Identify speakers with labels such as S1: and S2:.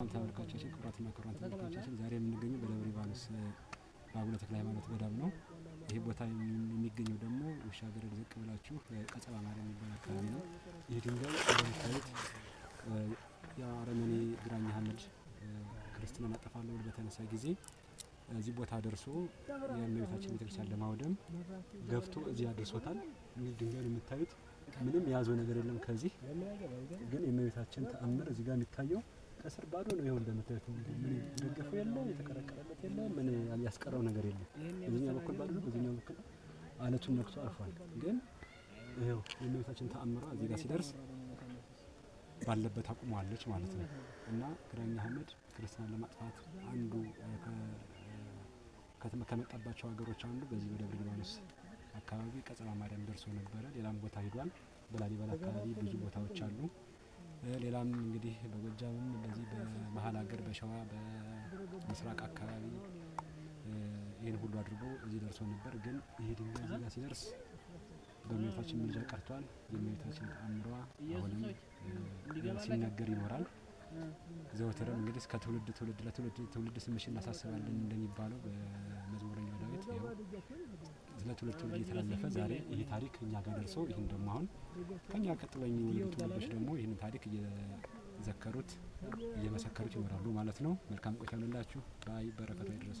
S1: ተመልካቾቻችን፣ ክቡራትና ክቡራን ተመልካቾቻችን፣ ዛሬ የምንገኘው በደብረ ሊባኖስ በአቡነ ተክለ ሃይማኖት ገዳም ነው። ይህ ቦታ የሚገኘው ደግሞ ውሻ ገረድ ዝቅ ብላችሁ ቀጸባ ማርያም የሚባል አካባቢ ነው። ይህ ድንጋይ እንደምታዩት የአረመኔ ግራኝ አህመድ ክርስትናን አጠፋለሁ ብሎ በተነሳ ጊዜ እዚህ ቦታ ደርሶ የእመቤታችን ቤተክርስቲያን ለማውደም ገፍቶ እዚህ አድርሶታል። እንግዲህ ድንጋዩን የምታዩት ምንም የያዘው ነገር የለም። ከዚህ ግን የእመቤታችን ተአምር እዚህ ጋር የሚታየው ከስር ባዶ ነው። ይኸው እንደምታዩት እንግዲህ ምን የደገፈው የለ፣ የተቀረቀረለት የለ፣ ምን ያስቀረው ነገር የለም። በዚህኛው በኩል ባዶ ነው፣ በዚህኛው በኩል አለቱን ነክቶ አልፏል። ግን ይኸው የእመቤታችን ተአምሯ እዚህ ጋር ሲደርስ ባለበት አቁመዋለች ማለት ነው። እና ግራኝ አህመድ ክርስትናን ለማጥፋት አንዱ ከመጣባቸው ሀገሮች አንዱ በዚህ በደብረ ሊባኖስ አካባቢ ቀጸባ ማርያም ደርሶ ነበረ። ሌላም ቦታ ሂዷል። በላሊበላ አካባቢ ብዙ ቦታዎች አሉ። ሌላም እንግዲህ በጎጃምም በዚህ በመሀል ሀገር በሸዋ በምስራቅ አካባቢ ይህን ሁሉ አድርጎ እዚህ ደርሶ ነበር። ግን ይህ ድንጋይ እዚህ ጋር ሲደርስ በእመቤታችን ምልጃ ቀርቷል። የእመቤታችን ተአምሯ አሁንም ሲነገር ይኖራል። ዘወትርም እንግዲህ እስከ ትውልድ ትውልድ ለትውልድ ትውልድ ስምሽን እናሳስባለን እንደሚባለው በመዝሙረኛው ዳዊት፣ ይኸው ስለ ትውልድ ትውልድ እየተላለፈ ዛሬ ይህ ታሪክ እኛ ጋር ደርሶ ይህን ደግሞ አሁን ከኛ ቀጥሎ የሚወለዱ ትውልዶች ደግሞ ይህንን ታሪክ እየዘከሩት እየመሰከሩት ይኖራሉ ማለት ነው። መልካም ቆይታ ይሁንላችሁ። Bye። በረከቱ ይድረስ።